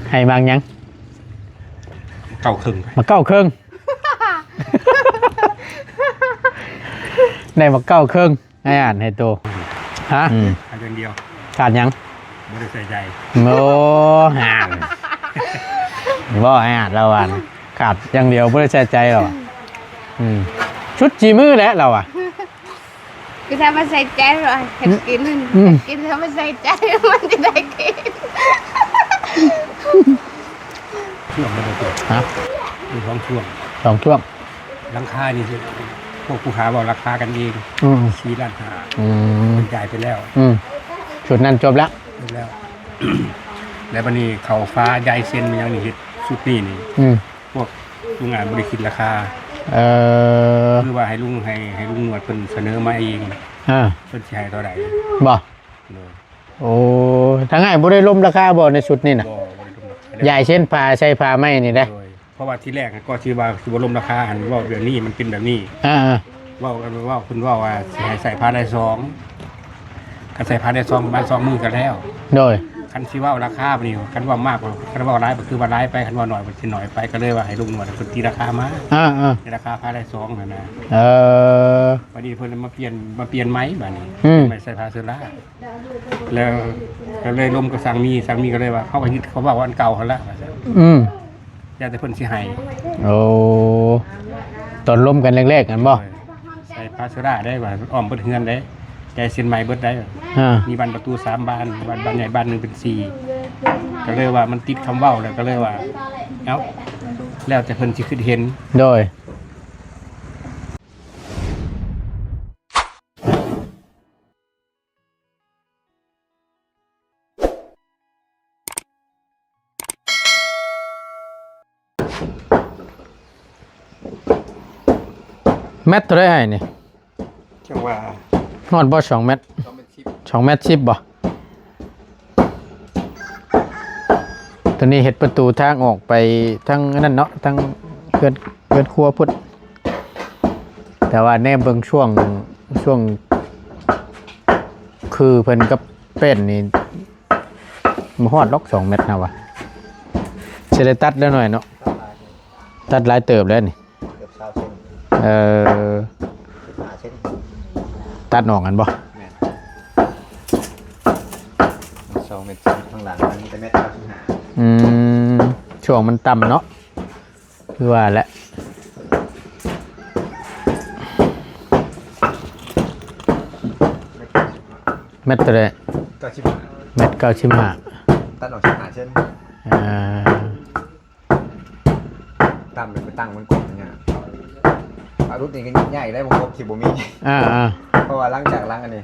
ໃຫ້ໝາກຫຍັງ? ເກົ້າເຄິ່ງ. ໝາກເກົ້າເຄິ່ງ. ໄດ້ໝາກເກົ້າເຄິ່ງ. ໃຫ້ອ່ານໃຫ້ໂຕ. ຮະ? ອືມ ຂາດຢ່າງດຽວ. ຂາດຫຍັງ? ບໍ່ໄດ້ໃສ່ໃຈ. ໂອ້ ອ່ານ ບໍ່ໃຫ້ອ່ານລາວວ່ານະ ຂາດຢ່າງດຽວ ບໍ່ໄດ້ໃສ່ໃຈລາວ. ອືມ ສຸດສີມືແຫຼະລາວວ່າ. ຄືຖ້າມັນໃສ່ໃຈລາວເຮັດກິນ. ອືມ ກິນຖ້າມັນໃສ່ໃຈ ມັນຈະໄດ້ກິນ. ຊ່ວງບໍ່ໄດ້ຕົວ. ຮະ? ມີສອງຊ່ວງ. ສອງຊ່ວງ. ຫຼັງຄານີ້ ພວກຜູ້ຫາເວົ້າລາຄາກັນເອງ. ອືມ ສີ່ລ້ານຫ້າ. ອືມ ເພິ່ນຈ່າຍໄປແລ້ວ. ອືມ ຊຸດນັ້ນຈົບແລ້ວ. ຈົບແລ້ວ. ແລ້ວບັດນີ້ເຂົ້າຝາຢາຍເຊັນຫຍັງນີ້ ເຮັດຊຸດນີ້ນີ້. ອືມ ພວກໂຮງງານບໍ່ໄດ້ຄິດລາຄາ. ເອີ ຄືວ່າໃຫ້ລຸງ ໃຫ້ ໃຫ້ລຸງໜວດເພິ່ນສະເໜີມາເອງ. ເອີ ເພິ່ນຊິໃຫ້ເທົ່າໃດ? ບໍ່? ໂດຍ. ໂອ້ ທາງອ້າຍບໍ່ໄດ້ລົມລາຄາບໍ່ໃນຊຸດນີ້ນະ? ບໍ່ ບໍ່ໄດ້ລົມລາຄາ. ຢາຍເຊັນຝາໃສ່ຝາໄມ້ນີ້ເດ້. ໂດຍ. ເພາະວ່າທີແລກກໍຊິວ່າຊິບໍ່ລົມລາຄາ ອັນເວົ້າແບບນີ້ ມັນເປັນແບບນີ້. ອ່າໆ ເວົ້າກັນ ເວົ້າ ເພິ່ນເວົ້າວ່າຊິໃຫ້ໃສ່ຝາໄດ້ສອງ ຄັນໃສ່ຝາໄດ້ສອງ ປະມານສອງມື້ກໍແລ້ວ. ໂດຍ. ຄັນຊິເວົ້າລາຄາບັດນີ້ ຄັນເວົ້າມາກ ຄັນເວົ້າຫຼາຍກໍຄືວ່າຫຼາຍໄປ ຄັນເວົ້າໜ້ອຍກໍຊິໜ້ອຍໄປ ກໍເລີຍວ່າໃຫ້ລຸງໜວດເພິ່ນຕີລາຄາມາ. ອ່າໆ ໃນລາຄາຝາໄດ້ສອງຫັ້ນນະ. ເອີ ບັດນີ້ເພິ່ນມາປ່ຽນ ມາປ່ຽນໃໝ່ບັດນີ້. ອືມ ໃໝ່ໃສ່ຝາເຊີລາ ແລ້ວກໍເລີຍລົມກັບຊ່າງມີ ຊ່າງມີກໍເລີຍວ່າ ເຂົາກໍຍຶດ ເຂົາເວົ້າອັນເກົ່າຫັ້ນລະ ວ່າຊັ້ນ. ອືມ ແລ້ວແຕ່ເພິ່ນຊິໃຫ້. ໂອ້ ຕອນລົມກັນແລກໆຫັ້ນບໍ່? ໂດຍ. ໃສ່ຝາເຊີລາໄດ້ວ່າ ອ້ອມເບິດເຮືອນໄດ້ ແກະເສັ້ນໃໝ່ເບິດໄດ້. ອ່າ ມີບານປະຕູສາມບານ ບານ ບານໃຫຍ່ບານໜຶ່ງເປັນສີ່ ກໍເລີຍວ່າມັນຕິດຄຳເວົ້າ ແລ້ວກໍເລີຍວ່າ ເອົ້າ ແລ້ວແຕ່ເພິ່ນຊິຄິດເຫັນ. ໂດຍ. ແມັດເທົ່າໃດອ້າຍນີ້? ຈັ່ງວ່າ ຮອດບໍ່ສອງແມັດ? ສອງແມັດສິບ ສອງແມັດສິບບໍ່? ຕົວນີ້ເຮັດປະຕູທາງອອກໄປທາງອັນນັ້ນເນາະ ທາງເຮືອນ ເຮືອນຄົວພຸ້ນ. ແຕ່ວ່າແນມເບິ່ງຊ່ວງ ຊ່ວງຄືເພິ່ນກັບແປ້ນນີ້ ບໍ່ຮອດດອກສອງແມັດເຮົາວ່າ ຊິໄດ້ຕັດແລ້ວໜ້ອຍເນາະ. ຕັດຫຼາຍເຕີບແລ້ວນີ້. ເກືອບຊາວເຊັນ. ເອີ ສິບຫ້າເຊັນ. ຕັດອອກຫັ້ນບໍ່? ແມ່ນ. ສອງແມັດສິບ ທາງຫຼັງມັນມີແຕ່ແມັດເກົ້າສິບຫ້າ. ອືມ ຊ່ວງມັນຕ່ຳເນາະ. ຄືວ່າແຫຼະ ແມັດເທົ່າໃດ? ເກົ້າສິບຫ້າ. ແມັດເກົ້າສິບຫ້າ. ຕັດອອກສິບຫ້າເຊັນ. ອ່າ ຕ່ຳແລ້ວໄປຕັ້ງມັນກົງຍາກ. ອາ ລຸດນີ້ກໍຍາກອີກແລ້ວ ມັນກົງຊິບໍ່ມີ. ອ່າໆ ເພາະວ່າຫຼັງຈາກຫຼັງອັນນີ້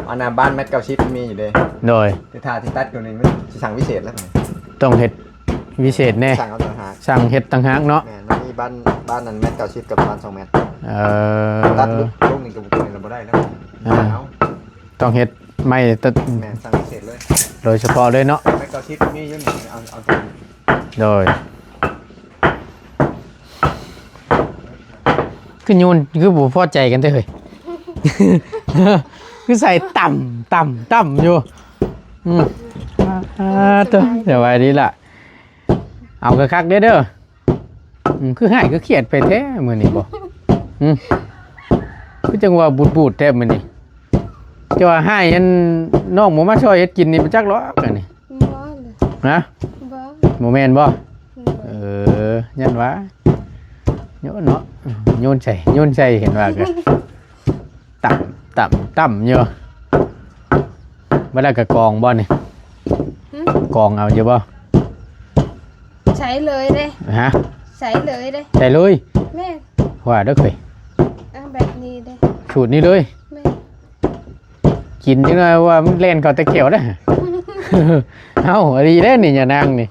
ອັນນ່າ ບານແມັດເກົ້າສິບມັນມີຢູ່ເດ້. ໂດຍ. ແຕ່ຖ້າຊິຕັດຢູ່ນີ້ ມັນຊິສັ່ງພິເສດແລ້ວ. ຕ້ອງເຮັດ ພິເສດແດ່ ສັ່ງເອົາຕ່າງຫາກ ສັ່ງເຮັດຕ່າງຫາກເນາະ. ແມ່ນ ມັນມີບານ ບານນັ້ນແມັດເກົ້າສິບກັບບານສອງແມັດ. ເອີ ຕັດລຸດລົງນີ້ກໍບໍ່ ບໍ່ໄດ້ແລ້ວ. ອ່າ ເອົາ ຕ້ອງເຮັດໃໝ່. ແມ່ນ ສັ່ງພິເສດເລີຍ ໂດຍສະເພາະເລີຍເນາະ. ແມັດເກົ້າສິບມີຢູ່ນີ້ ເອົາ ເອົາຕົວນີ້. ໂດຍ. ຄືໂຍນ ຄືບໍ່ພໍໃຈກັນແທ້ເຮີ້ຍ ຄືໃສ່ຕ່ຳ ຕ່ຳ ຕ່ຳຢູ່. ອືມ ອ່າ ໂຕ ສະບາຍດີລະ. ເອົາຄັກໆເດີ້ ເດີ້. ອືມ ຄືຮ້າຍຄືຄຽດໄປແທ້ມື້ນີ້ບໍ່? ຫື ຄືຈັ່ງວ່າບູດໆແທ້ມື້ນີ້. ເຈົ້າວ່າຮ້າຍອັນນ້ອງບໍ່ມາຊ່ອຍເຮັດກິນນີ້ ບໍ່ຈັກຫຼອກອັນນີ້. ບໍ່ເລີຍ. ຮະ? ບໍ່. ບໍ່ແມ່ນບໍ່? ບໍ່. ເອີ ຢ້ານວ່າ ໂຍນເນາະ ໂຍນໃສ່ ໂຍນໃສ່ ເຫັນວ່າກໍ ຕ່ຳ ຕ່ຳ ຕ່ຳຢູ່. ເວລາກໍກອງບໍ່ນີ້? ຫື ກອງເອົາຢູ່ບໍ່? ໃສ່ເລີຍເດ້. ຮະ? ໃສ່ເລີຍເດ້. ໃສ່ເລີຍ? ແມ່ນ. ວ່າເດີ້ເຄີຍ ເອົາແບບນີ້ເດ້. ສູດນີ້ເລີຍ? ແມ່ນ. ກິນຈັກໜ້ອຍວ່າມັນແລ່ນເຂົ້າແຕ່ແກ້ວເດ້. ເອົ້າ ອີ່ຫຼີເດ້ນີ້ ຍານາງນີ້.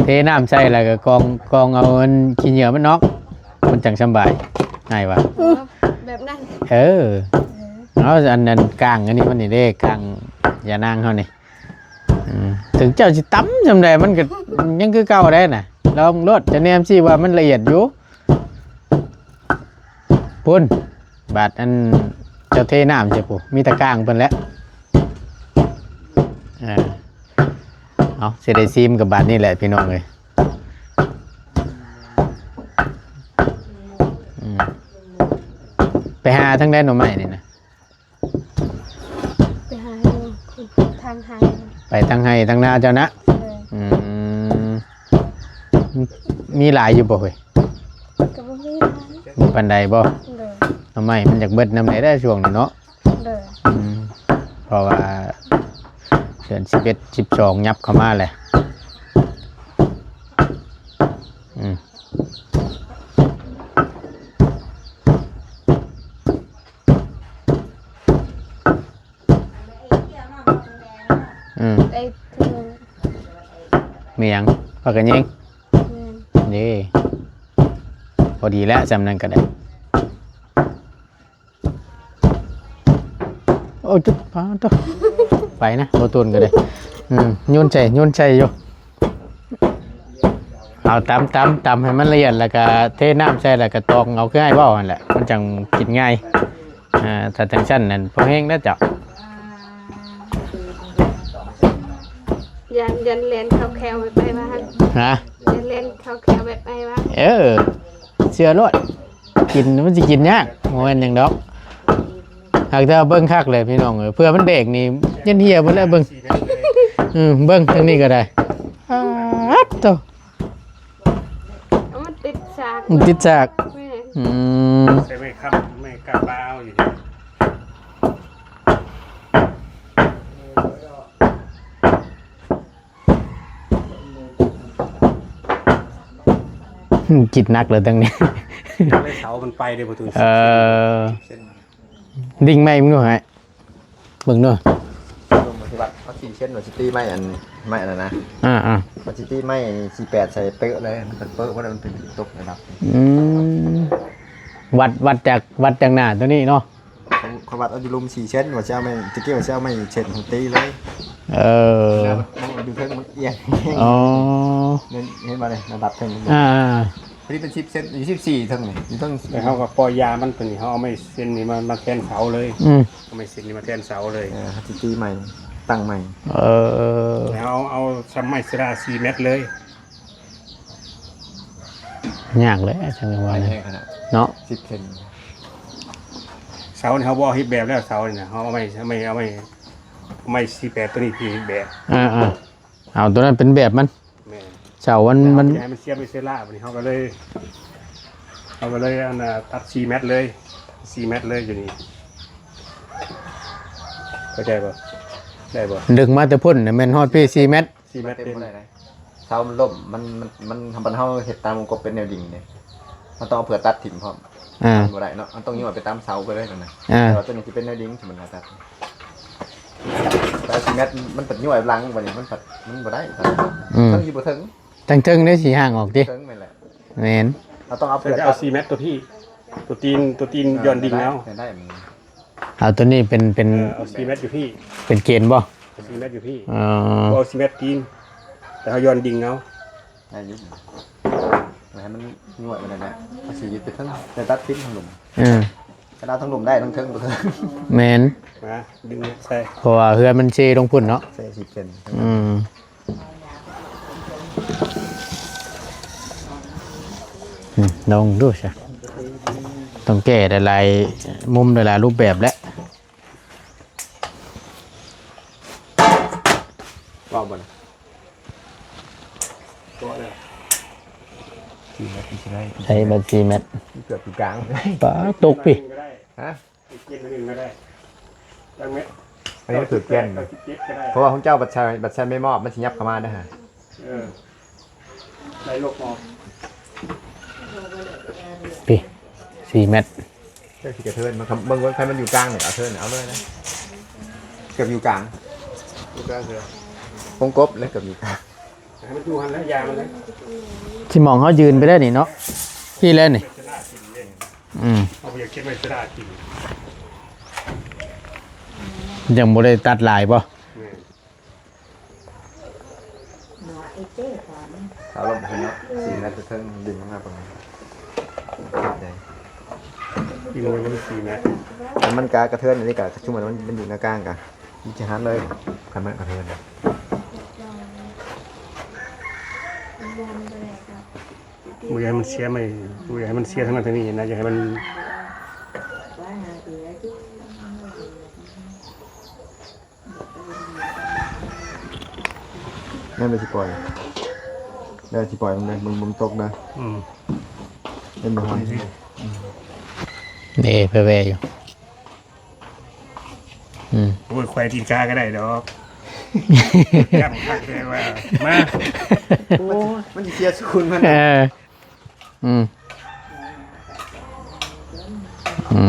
ເທນ້ຳໃສ່ແລ້ວກໍກອງ ກອງເອົາອັນຂີ້ເຫຍື້ອມັນອອກ ມັນຈັ່ງສຳບາຍ ງ່າຍວ່າ. ເອີ ແບບນັ້ນ. ເອີ ເອີ ເອົາອັນ ອັນກ້າງອັນນີ້ມັນນີ້ເດ້ ກ້າງຢານາງເຮົານີ້. ອືມ ເຖິງເຈົ້າຊິຕຳສ່ຳໃດ ມັນກໍຍັງຄືເກົ່າໄດ໋ນະ. ລອງໂລດ ຈະແນມຊິວ່າມັນລະອຽດຢູ່. ພຸ້ນ ບາດອັນເຈົ້າເທນ້ຳໃສ່ພຸ້ນ ມີແຕ່ກ້າງເພິ່ນແຫຼະ. ເອົາ ຊິໄດ້ຊີມກັບບາດນີ້ແຫຼະພີ່ນ້ອງເອີຍ. ອືມ ໄປຫາທາງໃດໜໍ່ໄມ້ນີ້ນະ? ໄປຫາທາງໄຮ່ ໄປທາງໄຮ່ທາງນາເຈົ້ານະ. ໂດຍ. ອືມ ມີຫຼາຍຢູ່ບໍ່ເຮີ້ຍ? ກໍບໍ່ມີຫຼາຍ ບໍ່ປານໃດບໍ່? ໂດຍ. ໜໍ່ໄມ້ມັນຢາກເບິດນຳໃດໄດ໋ຊ່ວງນີ້ເນາະ. ໂດຍ. ອືມ ເພາະວ່າເດືອນສິບເອັດ ສິບສອງ ຫຍັບເຂົ້າມາແຫຼະ. ອືມ ອືມ ໄດ້ເທື່ອ ມີຫຍັງ? ຜັກກະແຍງ. ແມ່ນ. ເດ້ ພໍດີແລ້ວ ຊ່ຳນັ້ນກໍໄດ້. ໂອ້ ຈຸດ ປາດໂທ້ ໄປນະ ບໍ່ໂຕນກໍໄດ້. ອືມ ໂຍນໃສ່ ໂຍນໃສ່ຢູ່. ເອົາຕຳ ຕຳ ຕຳໃຫ້ມັນລະອຽດ ແລ້ວກະເທນ້ຳໃສ່ ແລ້ວກະຕອງເອົາ ຄືອ້າຍເວົ້າຫັ້ນແຫຼະ ມັນຈັ່ງກິນງ່າຍ. ອ່າ ຖ້າຈັ່ງຊັ້ນນັ້ນ ພໍແຮງແລ້ວເຈົ້າ. ຢ້ານ ຢ້ານແລ່ນເຂົ້າແຂ້ວແບບອ້າຍວ່າ. ຮະ? ຢ້ານແລ່ນເຂົ້າແຂ້ວແບບອ້າຍວ່າ. ເອີ ເຊື່ອໂລດ. ກິນ ມັນຊິກິນຍາກ ບໍ່ແມ່ນຫຍັງດອກ. ຫາກແຕ່ວ່າເບິ່ງຄັກແຫຼະພີ່ນ້ອງເອີຍ ເພື່ອມັນແດກນີ້ ຢ້ານເຫ່ຍເບິດແລ້ວເບິ່ງ. ອືມ ເບິ່ງທາງນີ້ກໍໄດ້. ປາດໂທ້ ມັນຕິດສາກ ມັນຕິດສາກ. ແມ່ນ. ອືມ ໃສ່ໄມ້ຄ້ຳ ໄມ້ກ້າປາເອົາຢູ່ນີ້. ຄິດໜັກແລ້ວຈັ່ງນີ້ ເສົາມັນໄປເດ້ບໍ່ຖືກ. ເອີ ເສັ້ນ ດິ່ງໄມ້ມຶງດູໃຫ້ເບິ່ງດູ. ລົງມາທີ່ວັດເອົາສີ່ເຊັນ ວ່າຊິຕີໄມ້ອັນ ໄມ້ອັນນັ້ນນະ. ອ່າໆ ວ່າຊິຕີໄມ້ສີ່ແປດໃສ່ເປະເລີຍ ມັນເປີະ ເພາະວ່າມັນເປັນຕົກລະດັບ. ອືມ ວັດ ວັດຈາກ ວັດຈາກໜ້າຕົວນີ້ເນາະ. ເຂົາ ເຂົາວັດເອົາຢູ່ລຸ່ມສີ່ເຊັນ ວ່າຊິເອົາໄມ້ ຕະກີ້ວ່າຊິເອົາໄມ້ເຊັນ ເຮົາຕີເລີຍ. ເອີ ແລ້ວມັນຢູ່ເທິງມັນອຽງ. ອໍ ເຫັນ ເຫັນບໍ່ນີ້ ລະດັບເທິງ. ອ່າໆ ພໍດີເປັນສິບເຊັນ ຢູ່ສິບສີ່ເທິງນີ້ ຢູ່ເທິງ. ແລ້ວເຮົາກໍປ່ອຍຢາມັນຕົວນີ້ ເຮົາເອົາໄມ້ເຊັນນີ້ມາ ມາແທນເສົາເລີຍ. ອືມ ເອົາໄມ້ເຊັນນີ້ມາແທນເສົາເລີຍ. ເອີ ເຮົາຊິຕີໃໝ່ ຕັ້ງໃໝ່. ເອີ ແລ້ວເຮົາເອົາຊຳໄມ້ເຊລາສີ່ແມັດເລີຍ. ຍາກແຫຼະ ຈັ່ງວ່າ ໄມ້ແຮງຂະໜາດເນາະ ສິບເຊັນ. ເສົານີ້ເຮົາບໍ່ເຮັດແບບແລ້ວ ເສົານີ້ນະ ເຮົາເອົາໄມ້ ເອົາໄມ້ ເອົາໄມ້ ເອົາໄມ້ສີ່ແປດຕົວນີ້ທີ່ເຮັດແບບ. ອ່າໆ ເອົາຕົວນັ້ນເປັນແບບມັນ. ແມ່ນ. ເສົາມັນ ມັນ ເຮົາຢາກໃຫ້ມັນສຽບເປັນເຊລາ ບັດນີ້ເຮົາກໍເລີຍ ເຮົາກໍເລີຍ ອັນນ່າ ຕັດສີ່ແມັດເລີຍ ສີ່ແມັດເລີຍຢູ່ນີ້ ເຂົ້າໃຈບໍ່? ໄດ້ບໍ່? ດຶງມາແຕ່ພຸ້ນນະ ແມ່ນຮອດພີ້ສີ່ແມັດ. ສີ່ແມັດເຕັມບໍ່ໄດ້ນະ ເສົາມັນລົ້ມ ມັນ ມັນ ມັນ ຄັນເຮົາເຮັດຕາມວົງກົບເປັນແນວດິ່ງເດ້ ມັນຕ້ອງເອົາເຟືອກຕັດຖິ້ມພ້ອມ. ອ່າ ມັນບໍ່ໄດ້ເນາະ ມັນຕ້ອງຍົວໄປຕາມເສົາໄປເລີຍນະ. ອ່າ ແຕ່ວ່າຕົວນີ້ຊິເປັນແນວດິ່ງ ສົມມຸດວ່າຕັດ ແຕ່ສີ່ແມັດ ມັນປັດຍົວຫຼັງບັດນີ້ ມັນປັດ ມັນບໍ່ໄດ້. ອືມ ເທິງຢູ່ບໍ່ເຖິງ ທາງເທິງໄດ້ຊິຫ່າງອອກຕິ. ເທິງແມ່ນແຫຼະ. ແມ່ນ ເຮົາຕ້ອງເອົາເຟືອກຕັດ ເອົາສີ່ແມັດຕົວພີ້ ຕົວຕີນ ຕົວຕີນ ອ່າ ຍ້ອນດິ່ງເອົາ ໄດ້ ໄດ້ ເອົາຕົວນີ້ເປັນ ເປັນ ເອີ ເອົາສີ່ແມັດຢູ່ພີ້ ເປັນເກນບໍ່? ສີ່ແມັດຢູ່ພີ້. ອໍ ບໍ່ເອົາສີ່ແມັດຕີນ ແຕ່ເຮົາຍ້ອນດິ່ງເອົາ ໄດ້ຢູ່ ໃຫ້ມັນຍວດໄປນັ້ນແຫຼະ ເຮົາຊິຍຶດໄປເທິງ ແຕ່ຕັດຖິ້ມທາງລຸ່ມ. ເອີ ຄັນເອົາທາງລຸ່ມໄດ້ ທາງເທິງບໍ່ເຖິງ. ແມ່ນ ມາດຶງໃສ່ ເພາະວ່າເຮືອນມັນເຊລົງພຸ້ນເນາະ ເຊສິເປັນ. ອືມ ອືມ ລອງດູຊະ ຕ້ອງແກ້ຫຼາຍໆມຸມ ຫຼາຍໆຮູບແບບແຫຼະ. ເວົ້າບໍ່ນະ? ເວົ້າແລ້ວ ສີ່ແມັດນີ້ຊິໄດ້ ໃຊ້ບັດສີ່ແມັດ ເກືອບຢູ່ກາງ. ປາ ຕົກພີ້ ຮະ? ເຈັດອັນໜຶ່ງກໍໄດ້ ຈັກແມັດ ອັນນີ້ຖືກແກ່ນ ເກົ້າສິບແປດ ເກົ້າສິບເຈັດກໍໄດ້ ເພາະວ່າຂອງເຈົ້າບັດໃຊ້ ບັດໃຊ້ໄມ້ມອບ ມັນຊິຫຍັບເຂົ້າມາເດ້ອ. ເອີ ໄດ້ລູກມອບ ພີ້ ສີ່ແມັດ. ເຈົ້າຊິກະເທີນ ມັນ ເບິ່ງ ເບິ່ງໃຜມັນຢູ່ກາງນີ້ ເອົາເທີນ ເອົາເລີຍນະ ເກືອບຢູ່ກາງ ຢູ່ກາງເທື່ອ ວົງກົບເລີຍ ເກືອບຢູ່ກາງ. ໃຫ້ມັນຢູ່ຫັ້ນແຫຼະ ຢ່າມັນເລີຍ ຊິໝ່ອງເຮົາຢືນໄປໄດ້ນີ້ເນາະ ພີ້ແລ້ວນີ້. ອືມ ເຮົາບໍ່ຢາກເກັບໄວ້ສະດາກິນ ຍັງບໍ່ໄດ້ຕັດຫຼາຍບໍ່? ແມ່ນ ເອົາລົງໄປເນາະ ສີ່ແມັດເທິງ ດຶງມາປະມານ ໄດ້ ກິນໄວ້ມັນສີ່ແມັດ ແຕ່ມັນກະກະເທີນອັນນີ້ກະ ຊຸມມັນ ມັນຢູ່ໃນກາງກະ ມີຈະຫັນເລີຍ ຄັນມັນກະເທີນ. ບໍ່ຢາກໃຫ້ມັນເສຍໃໝ່ ບໍ່ຢາກໃຫ້ມັນເສຍທາງນັ້ນທາງນີ້ນະ ຢາກໃຫ້ມັນ ແມ່ນແລ້ວຊິປ່ອຍ ແລ້ວຊິປ່ອຍມັນເດີ ມັນ ມັນຕົກເດີ ອືມ ເຫັນບໍ່? ເດ້ ແວ່ໆຢູ່ ອືມ ໂອ້ຍ ແຂວະຕີນກາກໍໄດ້ດອກ ຢ້ານຄັກແທ້ວ່າ ມາ ໂອ້ຍ ມັນຊິເສຍສູນມັນ ເອີ ອືມ ອື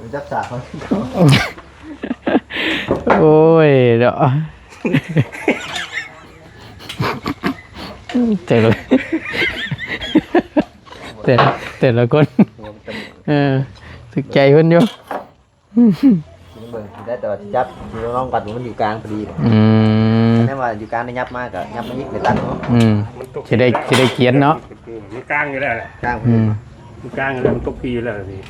ມ ຈັບສາກເຂົາ ໂອ້ຍເນາະ ແຕ່ລະ ແຕ່ ແຕ່ລະຄົນ ເອີ ຖືກໃຈເພິ່ນຢູ່ ຊິເບິ່ງ ຊິໄດ້ແຕ່ວ່າຊິຈັບ ຊິລອງວັດວ່າມັນຢູ່ກາງພໍດີ ອືມ ແມ່ນວ່າຢູ່ກາງໄດ້ຫຍັບມາກໍຫຍັບມາອີກ ໄດ້ຕັດເນາະ ອືມ ຊິໄດ້ ຊິໄດ້ກຽນເນາະ ມັນກາງຢູ່ແລ້ວແຫຼະ ກາງພໍ ອື ດີ ມັນກາງຢູ່ແລ້ວ ມັນຕົກພີຢູ່ແລ້ວນີ້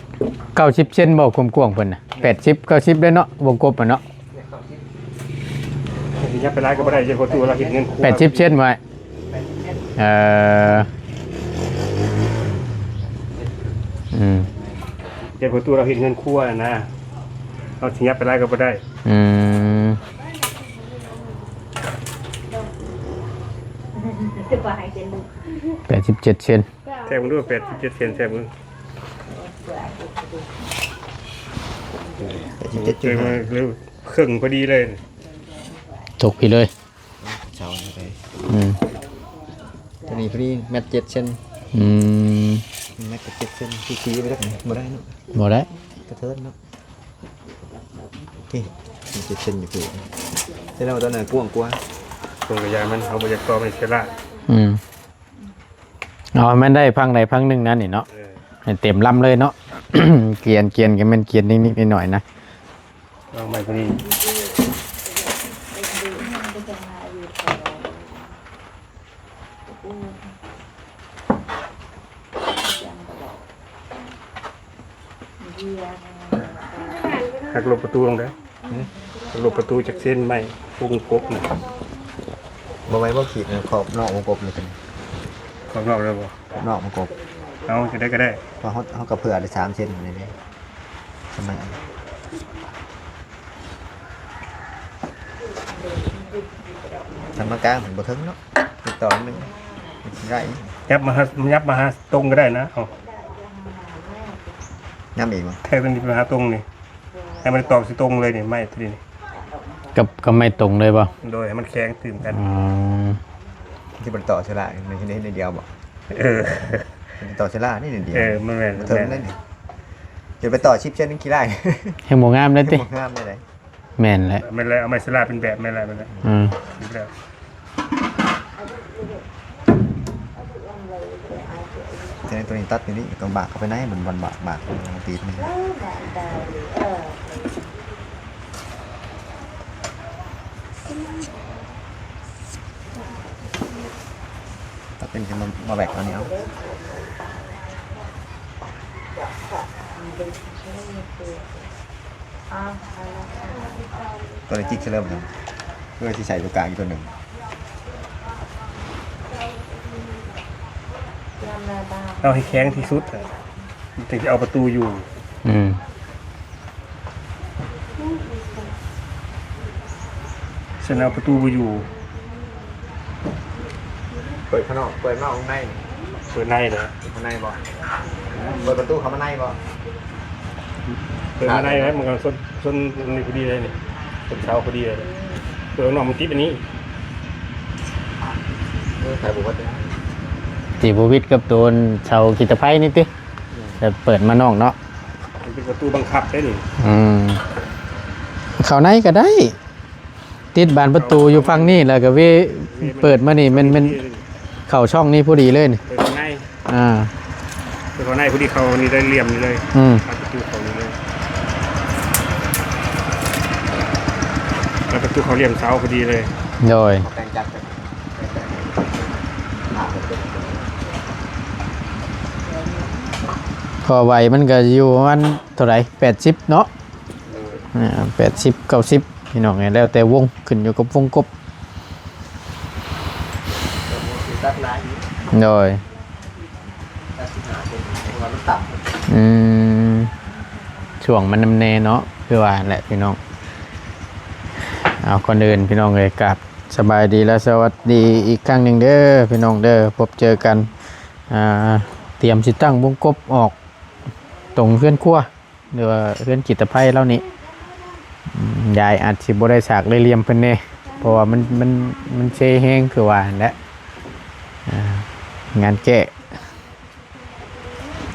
ເກົ້າສິບເຊັນບໍ່ ຄວາມກວ້າງເພິ່ນນະ ແປດສິບ ເກົ້າສິບ ໄດ້ເນາະ ວົງກົບຫັ້ນເນາະ ເກົ້າສິບ ຊິຫຍັບໄປຫຼາຍກໍບໍ່ໄດ້ ເຈົ້າຂອງຕູ້ລາວເຮັດເຮືອນຄົວ ແປດສິບເຊັນບໍ່ອ້າຍ? ເອີ ອືມ ເຈົ້າຂອງຕູ້ລາວເຮັດເຮືອນຄົວນະ ເຮົາຊິຫຍັບໄປຫຼາຍກໍບໍ່ໄດ້ ອືມ ແປດສິບເຈັດເຊັນ ແທກເບິ່ງດູ ແປດສິບເຈັດເຊັນ ແທກເບິ່ງ ແປດສິບເຈັດຈຸດຫ້າ ເຄິ່ງພໍດີເລີຍ ຕົກພີ້ເລີຍ ເສົານີ້ໄດ້ ອືມ ຕົວນີ້ພໍດີແມັດເຈັດເຊັນ ອືມ ແມັດກໍເຈັດເຊັນ ທີ່ຕີໄປຈັກນີ້ ບໍ່ໄດ້ເນາະ ບໍ່ໄດ້ ກະເທີນເນາະ ໂອເຄ ເຈັດເຊັນຢູ່ພີ້ ແຕ່ວ່າຕົວນັ້ນກວ້າງກວ່າ ຕົວກະຢາມັນ ເຮົາບໍ່ຢາກຕໍ່ໄມ້ເຊລາ ອືມ ເອົາໃຫ້ມັນໄດ້ພັງໃດພັງໜຶ່ງນັ້ນນີ້ເນາະ ເອີ ໃຫ້ເຕັມລຳເລີຍເນາະ ກຽນ ກຽນກໍແມ່ນກຽນນິດໆໜ້ອຍໆນະ ລອງໃໝ່ກວ່ານີ້ ຫັກລົບປະຕູລົງເດີ ຫືມ ລົບປະຕູຈັກເສັ້ນໄມ້ວົງກົບນະ ບໍ່ໄວ້ບໍ່ຂີດນະ ຂອບນອກວົງກົບນີ້ ຂອບນອກໄດ້ບໍ່? ຂອບນອກວົງກົບ ເອົາ ຈັ່ງໃດກໍໄດ້ ເພາະເຮົາ ເຮົາກໍເຜື່ອໄດ້ສາມເສັ້ນນີ້ເດ້ ສະໄໝ ທຳມະກາງມັນບໍ່ເຖິງເນາະ ຕິດຕໍ່ມັນ ມັນຊິໄດ້ ຫຍັບມາຫາ ຫຍັບມາຫາຕົງກໍໄດ້ນະ ເອົາ ຫຍັບອີກບໍ່? ແທກຕົງນີ້ໄປຫາຕົງນີ້ ໃຫ້ມັນຕອກຊິຕົງເລີຍນີ້ ໄມ້ຕົວນີ້ ກັບ ກັບໄມ້ຕົງເລີຍບໍ່? ໂດຍ ໃຫ້ມັນແຂງຕື່ມກັນ ອືມ ທີ່ບໍ່ໄດ້ຕໍ່ເຊລາ ມັນເຮັດໄດ້ນິດດຽວບໍ່? ເອີ ມັນຕໍ່ເຊລານີ້ນິດດຽວ ເອີ ມັນແມ່ນ ບໍ່ເຖິງເລີຍນີ້ ຈະໄປຕໍ່ສິບເຊັນ ຂີ້ລ້າຍ ແຮງບໍ່ງາມເລີຍຕິ ບໍ່ງາມເລີຍ ແມ່ນແຫຼະ ແມ່ນແຫຼະ ເອົາໄມ້ສະລາເປັນແບບ ແມ່ນແຫຼະ ແມ່ນແຫຼະ ອືມ ແຕ່ຕົວນີ້ຕັດຢູ່ນີ້ ຕ້ອງບາກເຂົ້າໄປໃນ ມັນ ມັນບາກ ບາກ ມັນຕີດມັນ ຕັດເປັນ ມາ ມາແບກເອົານີ້ເອົາ ຕົວນີ້ຈິກໃສ່ເລີຍ ເພື່ອຊິໃສ່ຕົວກາງອີກຕົວໜຶ່ງ ເອົາໃຫ້ແຂງທີ່ສຸດ ມັນຈຶ່ງຊິເອົາປະຕູຢູ່ ອືມ ຊັ້ນເອົາປະຕູບໍ່ຢູ່ ເປີດຂ້າງນອກ ເປີດນອກຂ້າງໃນ ເປີດໃນເດີ ເປີດຂ້າງໃນບໍ່? ເປີດປະຕູເຂົ້າມາໃນບໍ່? ເປີດມາໃນແລ້ວ ມັນກໍຊົນ ຊົນນີ້ພໍດີເລີຍນີ້ ຊົນເສົາພໍດີເລີຍ ເປີດອອກນອກມັນຕິດອັນນີ້ ເອີ ໃສ່ບໍ່ເບິດເລີຍ ຊິບໍ່ວິດກັບໂຕເສົາກິດຕະໄພນີ້ຕິ? ແຕ່ເປີດມານອກເນາະ ມັນເປັນປະຕູບັງຄັບເດ້ນີ້ ອືມ ເຂົ້າໃນກໍໄດ້ ຕິດບານປະຕູຢູ່ຝັ່ງນີ້ ແລ້ວກໍເວ ເປີດມານີ້ແມ່ນ ແມ່ນເຂົ້າຊ່ອງນີ້ພໍດີເລີຍນີ້ ເປີດຂ້າງໃນ ອ່າ ເປີດເຂົ້າໃນພໍດີ ເຂົ້ານີ້ໄດ້ຫຼ່ຽມນີ້ເລີຍ ອືມ ປະຕູເຂົ້ານີ້ເລີຍ ແລ້ວປະຕູເຂົ້າຫຼ່ຽມເສົາພໍດີເລີຍ ໂດຍ ເພາະໄວມັນກໍຢູ່ປະມານເທົ່າໃດ ແປດສິບເນາະ ອ່າ ແປດສິບ ເກົ້າສິບ ພີ່ນ້ອງເອີຍ ແລ້ວແຕ່ວົງ ຂຶ້ນຢູ່ກັບວົງກົບ ຕັດຫຼາຍຢູ່ ໂດຍ ຕັດສິບຫ້າເຊັນ ເພາະວ່າມັນຕ່ຳ ອືມ ຊ່ວງມັນນຳແດ່ເນາະ ຄືວ່າແຫຼະພີ່ນ້ອງ. ເອົາ ກ່ອນອື່ນພີ່ນ້ອງເອີຍ ກາບສະບາຍດີ ແລະ ສະຫວັດດີອີກຄັ້ງໜຶ່ງເດີພີ່ນ້ອງເດີ ພົບເຈີກັນ ອ່າ ຕຽມຊິຕັ້ງວົງກົບອອກຕົງເຮືອນຄົວ ຫຼືວ່າເຮືອນຈິດຕະໄພລາວນີ້ ອືມ ຍາຍອາດຊິບໍ່ໄດ້ສາກໄດ້ຫຼ່ຽມເພິ່ນແດ່ ເພາະວ່າມັນ ມັນ ມັນເຊແຮງຄືວ່າຫັ້ນແຫຼະ ອ່າ ງານແກ້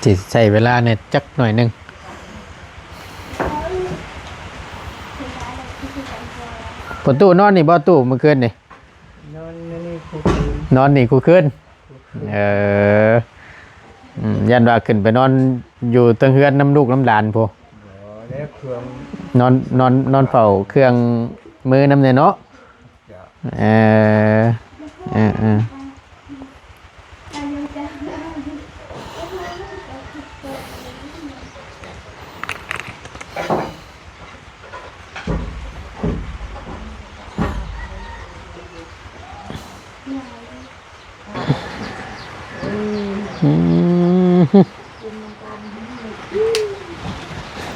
ຊິໃຊ້ເວລາແດ່ຈັກໜ້ອຍໜຶ່ງ. ພໍ່ຕູ້ນອນນີ້ບໍ່ຕູ້ ມື້ຄືນນີ້? ນອນຢູ່ນີ້ຄູ່ຄືນ ນອນນີ້ຄູ່ຄືນ. ເອີ ອືມ ຢ້ານວ່າຂຶ້ນໄປນອນຢູ່ເທິງເຮືອນນຳລູກນຳຫຼານພຸ້ນ ບໍ່ແລ້ວ ເຄື່ອງ ນອນ ນອນ ນອນເຝົ້າເຄື່ອງມືນຳແດ່ເນາະ. ເອີ ເອີ ເອີ.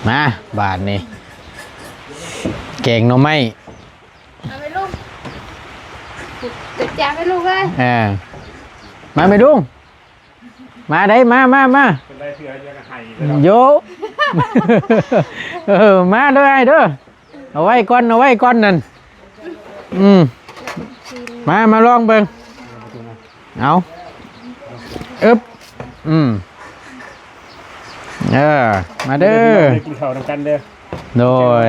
ມາ ບາດນີ້ ແກງໜໍ່ໄມ້ ເອົາໄປລູກ ຈັດຈານໄປລູກເອີຍ. ເອີ ມາແມ່ລຸງ ມາໄດ໋ ມາ ມາ ມາ ເພິ່ນໄດ້ເທື່ອຈະໃຫ້ເລີຍເນາະ ໂຢ ເອີ ມາເດີອ້າຍເດີ ເອົາໄວ້ກ່ອນ ເອົາໄວ້ກ່ອນນັ້ນ ອືມ ມາ ມາລອງເບິ່ງ ເອົາ ອຶບ ອືມ ເອີ ມາເດີ ກິນເຂົ້ານຳກັນເດີ ໂດຍ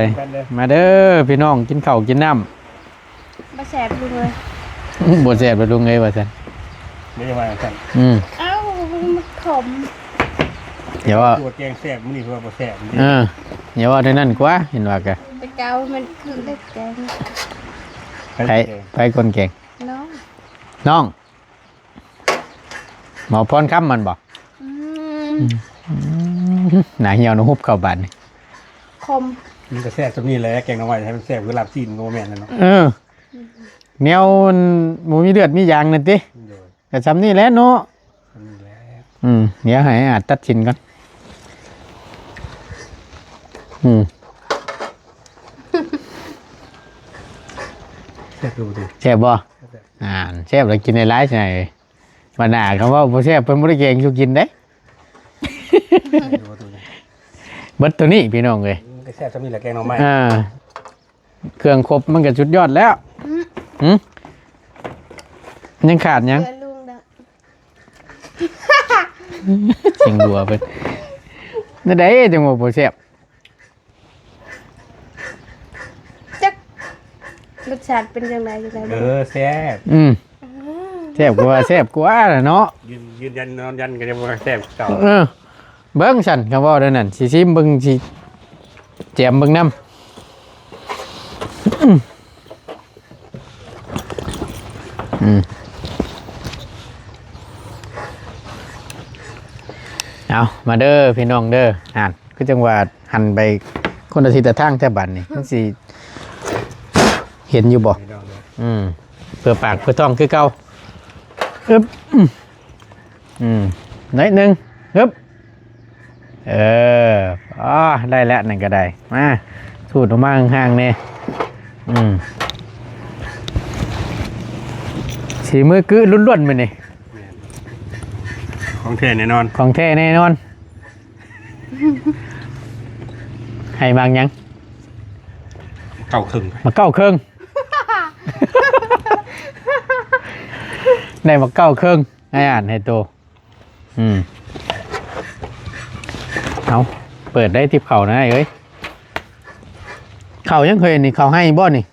ມາເດີພີ່ນ້ອງ ກິນເຂົ້າກິນນ້ຳ. ບໍ່ແຊບລຸງເອີຍ ບໍ່ແຊບແລ້ວລຸງເອີຍວ່າຊັ້ນ ບໍ່ໄດ້ວ່າຊັ້ນ ອືມ ເອົ້າ ມັນຂມ ຢ່າວ່າ ຕົວແກງແຊບ ມື້ນີ້ເພິ່ນວ່າບໍ່ແຊບ ເອີ ຢ່າວ່າແນວນັ້ນກວ່າ ເຫັນວ່າກະ ແຕ່ເກົ່າມັນຄືເດັດແກງ ໃຜ ໃຜຄົນແກງ ນ້ອງ ນ້ອງ ໝໍພອນຄຳມັນບໍ່? ອືມ ອືມ ໜ້າຫ່ຽວໜູຮຸບເຂົ້າບາດນີ້ ຂົມ ມັນກະແຊບສ່ຳນີ້ແຫຼະ ແກງໜໍ່ໄມ້ໃຫ້ມັນແຊບຄືລາບຊີ້ນກໍບໍ່ແມ່ນແລ້ວເນາະ ເອີ ແນວມັນບໍ່ມີເລືອດມີຢາງນັ້ນຕິ ໂດຍ ກະສ່ຳນີ້ແຫຼະເນາະ ສ່ຳນີ້ແຫຼະ ອືມ ດຽວໃຫ້ອາດຕັດສິນກ່ອນ ອືມ ແຊບຢູ່ຕິ ແຊບບໍ່? ແຊບ ອ່າ ແຊບແລ້ວກິນຫຼາຍໆ ໃຊ່ ບັດໜ້າຄຳເວົ້າບໍ່ແຊບ ເພິ່ນບໍ່ໄດ້ແກງສູ່ກິນເດ້ ເບິດໂຕນີ້ພີ່ນ້ອງເອີຍ ມັນກະແຊບສ່ຳນີ້ແຫຼະແກງໜໍ່ໄມ້ ອ່າ ເຄື່ອງຄົບມັນກະສຸດຍອດແລ້ວ ອືມ ຫຶ ຍັງຂາດຫຍັງ? ເທື່ອລຸງເດີ ສຽງຫົວເພິ່ນ ແນວໃດຈັ່ງວ່າບໍ່ແຊບ? ຈັກ ລົດຊາດເປັນຈັ່ງໃດຈັ່ງໃດ ເອີ ແຊບ ອືມ ອືມ ແຊບກວ່າ ແຊບກວ່າແຫຼະເນາະ ຢືນ ຢືນຢັນນອນຢັນກໍຍັງວ່າແຊບຄືເກົ່າ ເອີ ເບິ່ງຊັ້ນ ຄຳເວົ້າແນວນັ້ນ ຊິຊີມເບິ່ງ ຊິແຈມເບິ່ງນຳ ອືມ ອືມ ເອົາ ມາເດີພີ່ນ້ອງເດີ ຫັ້ນ ຄືຈັ່ງວ່າຫັນໄປຄົນລະທິດລະທາງແທ້ບາດນີ້ ມັນຊິເຫັນຢູ່ບໍ່? ພີ່ນ້ອງເດີ ອືມ ເພື່ອປາກເພື່ອທ້ອງຄືເກົ່າ ອຶບ ອືມ ອືມ ໜ້ອຍໜຶ່ງ ຮຶບ ເອີ ອໍ ໄດ້ແລ້ວ ນັ້ນກໍໄດ້ ມາ ສູດອອກມາຫ່າງໆແດ່ ອືມ ສີມືກຶລ້ວນໆ ມື້ນີ້ ແມ່ນ ຂອງແທ້ແນ່ນອນ ຂອງແທ້ແນ່ນອນ ໃຫ້ໝາກຫຍັງ? ເກົ້າເຄິ່ງ ໝາກເກົ້າເຄິ່ງ ໄດ້ໝາກເກົ້າເຄິ່ງ ໃຫ້ອ່ານໃຫ້ໂຕ ອືມ ເອົາ ເປີດໄດ້ຕິບເຂົ້ານະອ້າຍເອີຍ ເຂົ້າຫຍັງເຄີຍນີ້ ເຂົ້າໄຮ່ບໍ່ນີ້?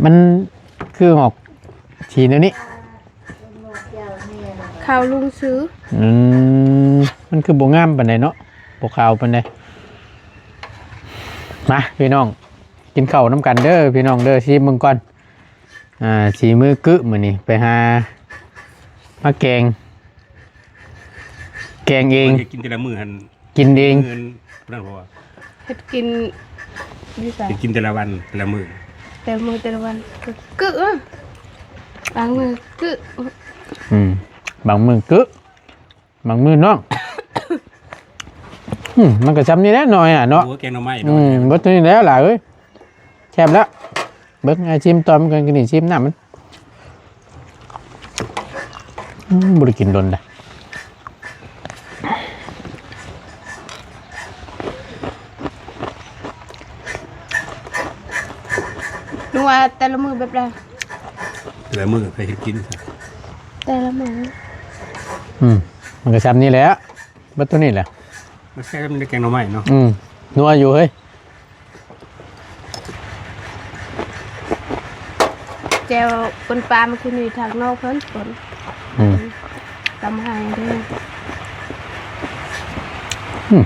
ມັນຄືອອກສີແນວນີ້ ເຂົ້າລຸງຊື້ ອືມ ມັນຄືບໍ່ງາມປານໃດເນາະ ບໍ່ຂາວປານໃດ ມາພີ່ນ້ອງ ກິນເຂົ້ານຳກັນເດີພີ່ນ້ອງເດີ ຊີມເບິ່ງກ່ອນ ອ່າ ສີມືກຶມື້ນີ້ ໄປຫາມາແກງ ແກງເອງ ກິນແຕ່ລະມື້ຫັ້ນ ກິນເອງ ມື້ນັ້ນ ເຮັດກິນຢູ່ໃສ ເຮັດກິນແຕ່ລະວັນ ແຕ່ລະມື້ ແຕ່ລະມື້ແຕ່ລະວັນ ກຶ ກຶ ອື ບາງມື້ກຶ ອືມ ບາງມື້ກຶ ບາງມື້ນ້ອງ ອືມ ມັນກໍຊ່ຳນີ້ແຫຼະ ນ້ອຍອະເນາະ. ໂອ້ ແກງໜໍ່ໄມ້ ອືມ ເນາະ ເບິດເທົ່ານີ້ແຫຼະຫຼາຍເອີຍ. ແຊບແລ້ວ ເບິ່ງ ອ້າຍຊີມຕອນມັນກ່ອນ ກິນ ຊີມນ້ຳມັນ. ອືມ ບໍ່ໄດ້ກິນດົນແລ້ວ. ໜູວ່າແຕ່ລະມື້ແບບໃດ? ແຕ່ລະມື້ກໍເຮັດກິນ ແຕ່ລະມື້. ອືມ ມັນກໍຊ່ຳນີ້ແຫຼະ ເບິດເທົ່ານີ້ແຫຼະ. ມັນແຊບ ມັນໄດ້ແກງໜໍ່ໄມ້ເນາະ. ອືມ ນົວຢູ່ເຮີ້ຍ. ແຈ່ວປົ່ນປາມື້ຄືນນີ້ທາງນອກເພິ່ນ ຝົນ ອືມ ຕຳໃຫ້ເດີ. ອືມ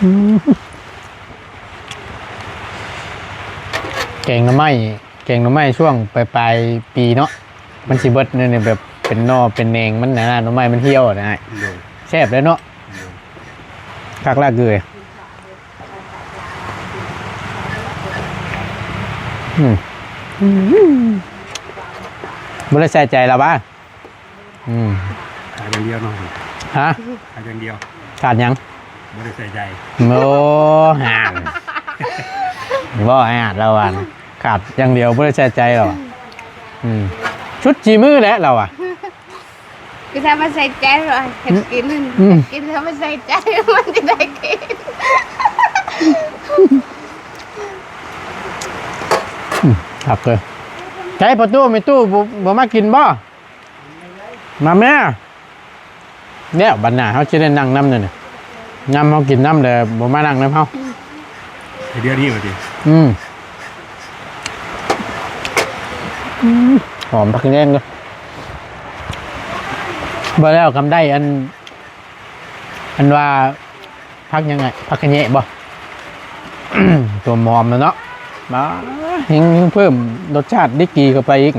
ອືມ ແກງໜໍ່ໄມ້ ແກງໜໍ່ໄມ້ຊ່ວງປາຍໆປີເນາະ ມັນຊິເບິດແນວນີ້ ແບບເປັນໜໍ່ເປັນແໜງມັນນະ ໜໍ່ໄມ້ມັນຫ່ຽວນະ. ໂດຍ ແຊບເລີຍເນາະ. ໂດຍ ຄັກຫຼາຍເກີຍ. ອືມ ອືມ ບໍ່ໄດ້ໃສ່ໃຈລາວຫວາ? ອືມ ຂາດຢ່າງດຽວເນາະ. ຮະ? ຂາດຢ່າງດຽວ. ຂາດຫຍັງ? ບໍ່ໄດ້ໃສ່ໃຈ. ໂອ້ ຫານ ບໍ່ໃຫ້ຫານລາວຫວານ ຂາດຢ່າງດຽວ ບໍ່ໄດ້ໃສ່ໃຈລາວ. ອືມ ສຸດຝີມືແຫຼະລາວອະ. ຄືຖ້າມັນໃສ່ໃຈວ່າເຮັດກິນ ອືມ ເຮັດກິນຖ້າມັນໃສ່ໃຈ ມັນຈະໄດ້ກິນ. ອືມ ຄັກເລີຍ. ໃສປະຕູ ແມ່ຕູ້ບໍ່ ບໍ່ມາກິນບໍ່? ມາແມ່. ແລ້ວບັດໜ້າເຮົາຊິໄດ້ນັ່ງນຳແນວນີ້ ຍາມເຮົາກິນນຳແລ້ວບໍ່ມານັ່ງນຳເຮົາ. ເດືອນນີ້ວ່າຕິ? ອືມ ອືມ ຫອມຜັກຂະແຍງເດີ. ບໍ່ແລ້ວກຳໄດ້ອັນ ອັນວ່າຜັກຫຍັງ ຜັກຂະແຍງບໍ່? ຕົວຫອມນະເນາະ ມາ ຍັງ ຍັງເພີ່ມລົດຊາດດີກຣີເຂົ້າໄປອີກ.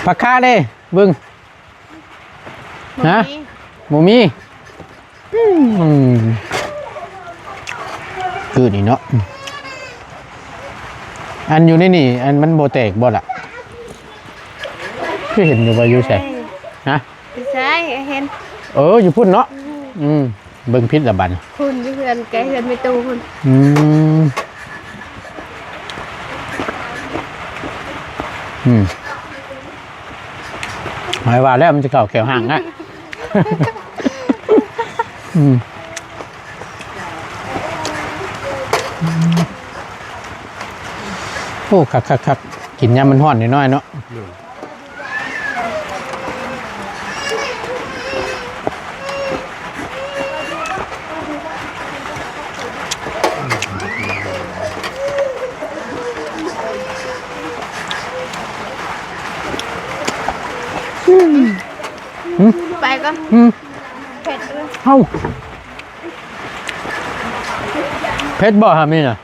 ຜັກຄາເດ້ ເບິ່ງ ຮະ? ບໍ່ມີ ບໍ່ມີ. ອືມ ຄືນີ້ເນາະ. ອັນຢູ່ໃນນີ້ ອັນມັນບໍ່ແຕກບໍ່ລະ? ຄືເຫັນຢູ່ວ່າຢູ່ໃສ? ຮະ? ໃສ ເຫັນ ເອີ ຢູ່ພຸ້ນເນາະ. ອືມ ອືມ ເບິ່ງຜິດລະບັດນີ້ ພຸ້ນຢູ່ເຮືອນ ໃກ້ເຮືອນແມ່ຕູ້ພຸ້ນ. ອືມ ອືມ ໝາຍວ່າແລ້ວມັນຈະເຂົ້າແຂວຫ້າງນະ. ອືມ ໂອ້ ຄັກໆໆ ກິນຍາມມັນຮ້ອນນ້ອຍໆເນາະ. ໄປກ່ອນ ອືມ ເຜັດເລີຍ ເອົ້າ ເຜັດບໍ່ຫາມີນະ?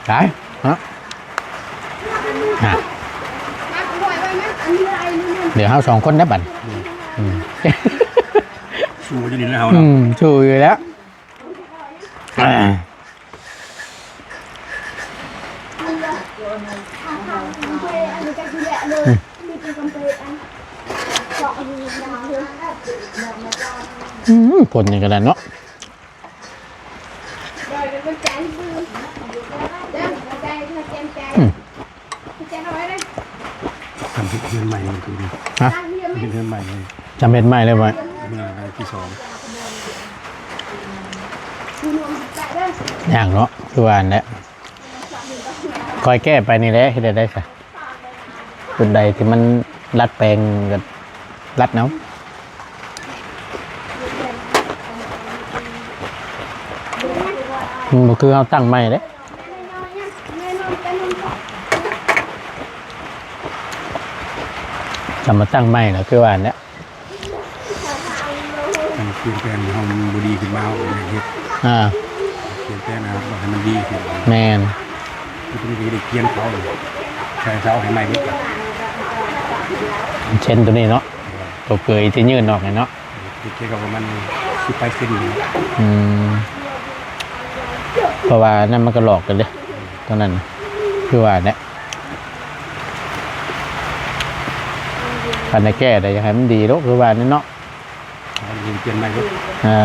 ໄດ້ເນາະ ອ່າ ເຫຼືອເຮົາສອງຄົນໄດ້ບັດ ອືມ ອືມ ສູ້ຢູ່ນີ້ແລ້ວເຮົາ ອື ເນາະ ມ ສູ້ຢູ່ແລ້ວ ອ່າ ອືມ ຝົນນີ້ກໍໄດ້ເນາະ. ອືມ ຈຳເຮັດເຮືອນໃໝ່ເລີຍຄືນີ້ ຮະ ເຮັດເຮືອນໃໝ່ເລີຍ ຈຳເຮັດໃໝ່ເລີຍບໍ່ ເຮືອນຫຼັງທີສອງ ຍາກເນາະ ຄືວ່າຫັ້ນແຫຼະ ຄ່ອຍແກ້ໄປນີ້ແຫຼະ ເຮັດແນວໃດຊະ? ຈຸດໃດທີ່ມັນດັດແປງກໍດັດເອົາ ມັນບໍ່ຄືເຮົາຕັ້ງໃໝ່ເດ້ ຖ້າມາຕັ້ງໃໝ່ລະຄືວ່າຫັ້ນແຫຼະ. ຄັນປ່ຽນແປງໃຫ້ເຮົາມັນບໍ່ດີຂຶ້ນມາ ເຮົາກໍບໍ່ຢາກເຮັດ ອ່າ ປ່ຽນແປງໃຫ້ເຮົາ ໃຫ້ມັນດີຂຶ້ນ ແມ່ນ ຄືເພິ່ນກໍໄດ້ປ່ຽນເສົາ ໃສ່ເສົາໃຫ້ໃໝ່ເບິດ ເຊັ່ນໂຕນີ້ເນາະ ໂຕເກີຍທີ່ຍື່ນອອກນີ້ເນາະ ເຮັດໃຫ້ເຂົາປະມານສິບປາຍເຊັນນີ້ ອືມ ເພາະວ່ານັ້ນມັນກໍຫຼອກກັນເດ້ ໂຕນັ້ນ ຄືວ່າແຫຼະ. ຄັນໄດ້ແກ້ໄດ້ ຢາກໃຫ້ມັນດີໂລດ ຄືວ່ານີ້ເນາະ. ເອົາ ເປັນໃໝ່ໂລດ. ເອີ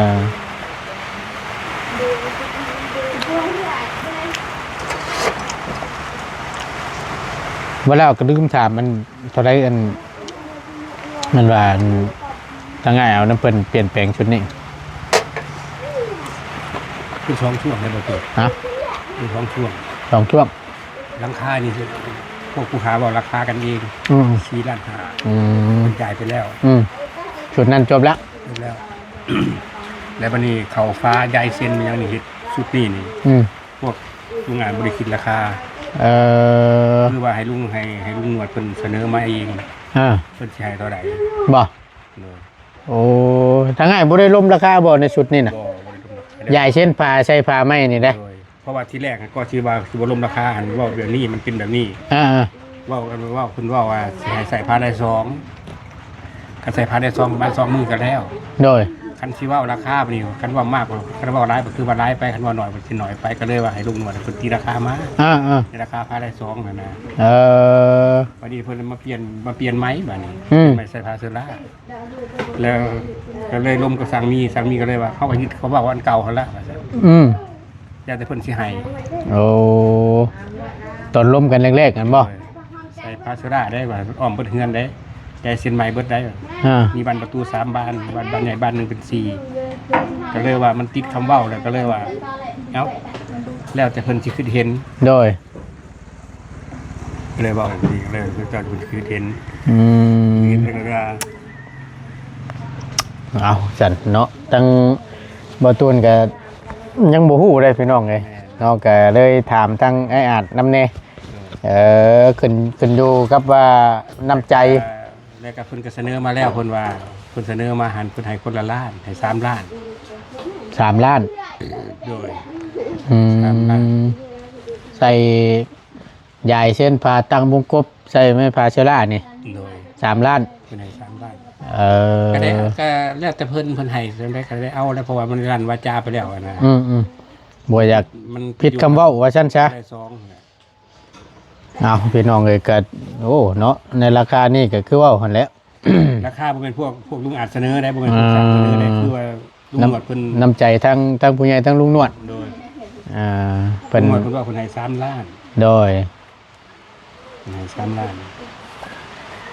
ວ່າແລ້ວກໍລືມຖາມ ອັນເທົ່າໃດ ອັນ ມັນວ່າ ອັນ ທາງອ້າຍເອົານຳເພິ່ນປ່ຽນແປງຊຸດນີ້ ເປັນສອງຊ່ວງໄດ້ບໍ່? ຮະ? ເປັນສອງຊ່ວງ ສອງຊ່ວງ. ຫຼັງຄານີ້ ພວກຜູ້ຫາເວົ້າລາຄາກັນເອງ ອືມ ສີ່ລ້ານຫ້າ ອືມ ເພິ່ນຈ່າຍໄປແລ້ວ. ອືມ ຊຸດນັ້ນຈົບແລ້ວ ຈົບແລ້ວ. ແລ້ວບັດນີ້ເຂົ້າຝາຢາຍເຊັນຫຍັງນີ້ ເຮັດຊຸດນີ້ນີ້ ອືມ ພວກໂຮງງານບໍ່ໄດ້ຄິດລາຄາ. ເອີ ຄືວ່າໃຫ້ລຸງ ໃຫ້ ໃຫ້ລຸງໜວດເພິ່ນສະເໜີມາເອງ ເອີ ເພິ່ນຊິໃຫ້ເທົ່າໃດ ບໍ່? ໂດຍ. ໂອ້ ທາງອ້າຍບໍ່ໄດ້ລົມລາຄາບໍ່ໃນຊຸດນີ້ນະ? ບໍ່ ບໍ່ໄດ້ລົມລາຄາ. ຢາຍເຊັນຝາໃສ່ຝາໄມ້ນີ້ເດ້. ໂດຍ. ເພາະວ່າທີແລກກໍຊິວ່າຊິບໍ່ລົມລາຄາ ອັນເວົ້າແບບນີ້ ມັນເປັນແບບນີ້. ອ່າໆ ເວົ້າກັນ ເວົ້າ ເພິ່ນເວົ້າວ່າຊິໃຫ້ໃສ່ຝາໄດ້ສອງ ຄັນໃສ່ຝາໄດ້ສອງ ປະມານສອງມື້ກໍແລ້ວ. ໂດຍ. ຄັນຊິເວົ້າລາຄາບັດນີ້ ຄັນເວົ້າມາກ ຄັນເວົ້າຫຼາຍກໍຄືວ່າຫຼາຍໄປ ຄັນເວົ້າໜ້ອຍກໍຊິໜ້ອຍໄປ ກໍເລີຍວ່າໃຫ້ລຸງໜວດເພິ່ນຕີລາຄາມາ ອ່າໆ ໃນລາຄາຝາໄດ້ສອງຫັ້ນນະ. ເອີ ບັດນີ້ເພິ່ນມາປ່ຽນ ມາປ່ຽນໃໝ່ບັດນີ້ ອືມ ໃໝ່ໃສ່ຝາເຊີລາ ແລ້ວກໍເລີຍລົມກັບຊ່າງມີ ຊ່າງມີກໍເລີຍວ່າ ເຮົາກໍຍຶດຄຳເວົ້າອັນເກົ່າຫັ້ນລະ ວ່າຊັ້ນ. ອືມ ແລ້ວແຕ່ເພິ່ນຊິໃຫ້. ໂອ້ ຕອນລົມກັນແລກໆ ນັ້ນບໍ່? ໂດຍ. ໃສ່ຝາເຊີລາໄດ້ວ່າອ້ອມເບິດເຮືອນໄດ້ ແກະເສັ້ນໃໝ່ເບິດໄດ້. ອ່າ ມີບານປະຕູສາມບານ ບານ ບານໃຫຍ່ບານໜຶ່ງເປັນສີ່ ກໍເລີຍວ່າມັນຕິດຄຳເວົ້າ ແລ້ວກໍເລີຍວ່າ ເອົ້າ ແລ້ວແຕ່ເພິ່ນຊິຄິດເຫັນ. ໂດຍ. ກໍເລີຍເວົ້າຈັ່ງຊີ້ ກໍເລີຍເຈົ້າເພິ່ນຄິດເຫັນ. ອືມ ເຫັນແລ້ວກໍ ເອົາຊັ້ນເນາະ ທາງບໍ່ຕູນກໍຍັງບໍ່ຮູ້ເດ້ພີ່ນ້ອງເອີຍ ແມ່ນ ເນາະ ກໍເລີຍຖາມທາງອ້າຍອາດນຳແດ່. ໂດຍ. ເອີ ຂຶ້ນ ຂຶ້ນຢູ່ກັບວ່ານ້ຳໃຈ ແລ້ວກໍເພິ່ນກໍສະເໜີມາແລ້ວ ເພິ່ນວ່າ ເພິ່ນສະເໜີມາຫັ້ນ ເພິ່ນໃຫ້ຄົນລະລ້ານ ໃຫ້ສາມລ້ານ. ສາມລ້ານ? ໂດຍ. ອືມ ສາມລ້ານ ໃສ່ຢາຍເຊັ່ນຜ້າຕັ້ງວົງກົບ ໃສ່ໄມ້ຜ້າເຊື້ອລານີ້. ໂດຍ. ສາມລ້ານ ເພິ່ນໃຫ້ສາມລ້ານ. ເອີ ກໍໄດ້ ກໍແລ້ວແຕ່ເພິ່ນ ເພິ່ນໃຫ້ຈັ່ງໃດກໍໄດ້ເອົາແລ້ວ ເພາະວ່າມັນລັນວາຈາໄປແລ້ວນະ. ອືມໆ ບໍ່ຢາກຜິດຄຳເວົ້າວ່າຊັ້ນຊະ. ໄດ້ສອງ ເອົາ ພີ່ນ້ອງເອີຍ ກໍ ໂອ້ ເນາະ ໃນລາຄານີ້ກໍຄືເວົ້າຫັ້ນແຫຼະ ລາຄາບໍ່ແມ່ນພວກ ພວກລຸງອາດສະເໜີໄດ໋ ບໍ່ແມ່ນພວກຊ່າງສະເໜີໄດ໋ ອືມ ຄືວ່າລຸງໜວດເພິ່ນ ນ້ຳ ນ້ຳໃຈທາງ ທາງຜູ້ໃຫຍ່ ທາງລຸງໜວດ. ໂດຍ. ອ່າ ເພິ່ນ ລຸງໜວດເພິ່ນວ່າເພິ່ນໃຫ້ສາມລ້ານ. ໂດຍ. ໃຫ້ສາມລ້ານ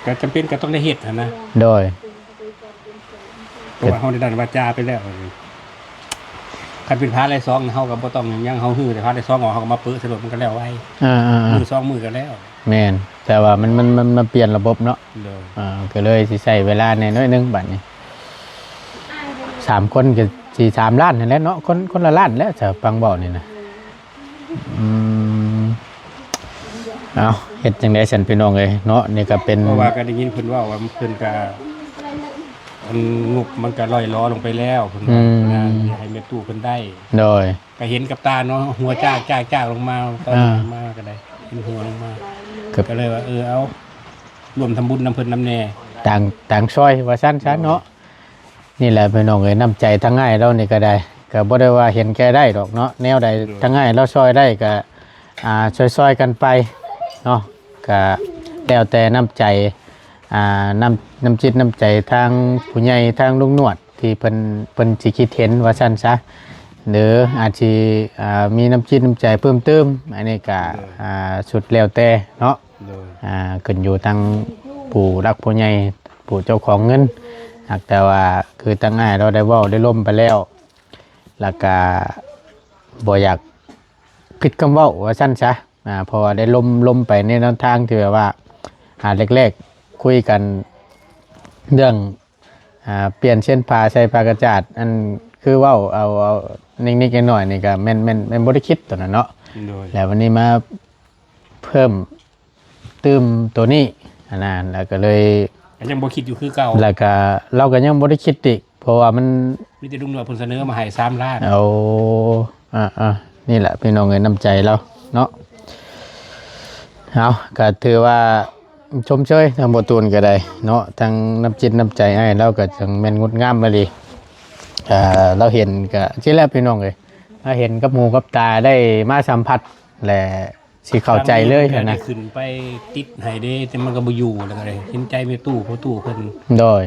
ກໍຈຳເປັນກໍຕ້ອງໄດ້ເຮັດຫັ້ນນະ. ໂດຍ. ເພາະວ່າເຮົາໄດ້ລັນວາຈາໄປແລ້ວ ຄັນເປັນພາລາຍສອງ ເຮົາກໍບໍ່ຕ້ອງຫຍັງ ເຮົາຮື້ແຕ່ພາລາຍສອງອອກ ເຮົາກໍມາປຶໃສ່ລົດ ມັນກໍແລ້ວໄວ. ອ່າໆໆ ມື້ສອງມື້ກໍແລ້ວ. ແມ່ນ ແຕ່ວ່າມັນ ມັນ ມັນ ມັນປ່ຽນລະບົບເນາະ. ໂດຍ. ອ່າ ກໍເລີຍຊິໃຊ້ເວລາແດ່ໜ້ອຍໜຶ່ງບາດນີ້ ສາມຄົນກໍຊິສາມລ້ານຫັ້ນແຫຼະເນາະ ຄົນ ຄົນລະລ້ານແຫຼະ ຖ້າຟັງເວົ້ານີ້ນະ. ອືມ ເອົາ ເຮັດຈັ່ງໃດຊັ້ນພີ່ນ້ອງເອີຍເນາະ ນີ້ກໍເປັນ ເພາະວ່າກໍໄດ້ຍິນເພິ່ນເວົ້າວ່າເພິ່ນກໍ ອັນ ງົບມັນກໍລ່ອຍຫຼໍລົງໄປແລ້ວ ເພິ່ນວ່າ ອືມ ນະ ຢາກໃຫ້ແມ່ຕູ້ເພິ່ນໄດ້. ໂດຍ. ກໍເຫັນກັບຕາເນາະ ຫົວຈາກ ຈາກ ຈາກລົງມາ ຕອນ ອ່າ ມາກໍໄດ້ເຫັນຫົວລົງມາ ກໍເລີຍວ່າ ເອີ ເອົາ ຮ່ວມທຳບຸນນຳເພິ່ນນຳແດ່ ຕ່າງ ຕ່າງຊ່ອຍວ່າຊັ້ນຊະເນາະ. ໂດຍ. ນີ້ແຫຼະພີ່ນ້ອງເອີຍ ນ້ຳໃຈທາງອ້າຍລາວນີ້ກໍໄດ້ ກໍບໍ່ໄດ້ວ່າເຫັນແກ່ໄດ້ດອກເນາະ ແນວໃດ ໂດຍ ທາງອ້າຍລາວຊ່ອຍໄດ້ກໍ ອ່າ ຊ່ອຍໆກັນໄປເນາະ ກໍແລ້ວແຕ່ນ້ຳໃຈ ອ່າ ນ້ຳ ນ້ຳຈິດນ້ຳໃຈທາງຜູ້ໃຫຍ່ ທາງລຸງໜວດ ທີ່ເພິ່ນ ເພິ່ນຊິຄິດເຫັນວ່າຊັ້ນຊະ ຫຼືອາດຊິ ອ່າ ມີນ້ຳຈິດນ້ຳໃຈເພີ່ມເຕີມ ອັນນີ້ກໍ ໂດຍ ອ່າ ສຸດແລ້ວແຕ່ເນາະ. ໂດຍ. ອ່າ ຂຶ້ນຢູ່ທາງຜູ້ຫຼັກຜູ້ໃຫຍ່ ຜູ້ເຈົ້າຂອງເງິນ ຫາກແຕ່ວ່າຄືທາງອ້າຍລາວໄດ້ເວົ້າໄດ້ລົມໄປແລ້ວ ແລ້ວກະບໍ່ຢາກຜິດຄຳເວົ້າວ່າຊັ້ນຊະ ອ່າ ເພາະວ່າໄດ້ລົມ ລົມໄປໃນແນວທາງທີ່ແບບວ່າ ອ່າ ແລກໆ ຄຸຍກັນເລື່ອງ ອ່າ ປ່ຽນເຊັ່ນຜ້າໃສ່ຜ້າກະຈາດ ອັນຄືເວົ້າເອົາ ເອົານິກໆ ໜ້ອຍໆ ນີ້ກະແມ່ນ ແມ່ນ ແມ່ນບໍ່ໄດ້ຄິດຕອນນັ້ນເນາະ. ໂດຍ. ແລ້ວວັນນີ້ມາເພີ່ມ ຕື່ມໂຕນີ້ຫັ້ນນະ ແລ້ວກໍເລີຍ ກໍຍັງບໍ່ຄິດຢູ່ຄືເກົ່າ ແລ້ວກໍ ລາວກໍຍັງບໍ່ໄດ້ຄິດອີກ ເພາະວ່າມັນ ມີແຕ່ລຸງໜວດເພິ່ນສະເໜີມາໃຫ້ສາມລ້ານ. ໂອ້ ອ່າໆ ນີ້ແຫຼະພີ່ນ້ອງເອີຍ ນ້ຳໃຈລາວເນາະ. ເອົາ ກໍຖືວ່າຊົມເຊີຍທາງບໍ່ຕູນກໍໄດ້ເນາະ ທັງນ້ຳຈິດນ້ຳໃຈອ້າຍລາວກໍຈັ່ງແມ່ນງົດງາມອີ່ຫຼີ. ເອີ ລາວເຫັນກໍຊີ້ແຫຼະພີ່ນ້ອງເອີຍ ລາວເຫັນກັບຫູກັບຕາ ໄດ້ມາສຳຜັດ ແລະ ຊິເຂົ້າໃຈເລີຍຫັ້ນນະ. ຂຶ້ນໄປຕິດໃຫ້ເດ້ ແຕ່ມັນກໍບໍ່ຢູ່ ແລ້ວກໍໄດ້ເຫັນໃຈແມ່ຕູ້ ພໍ່ຕູ້ເພິ່ນ ໂດຍ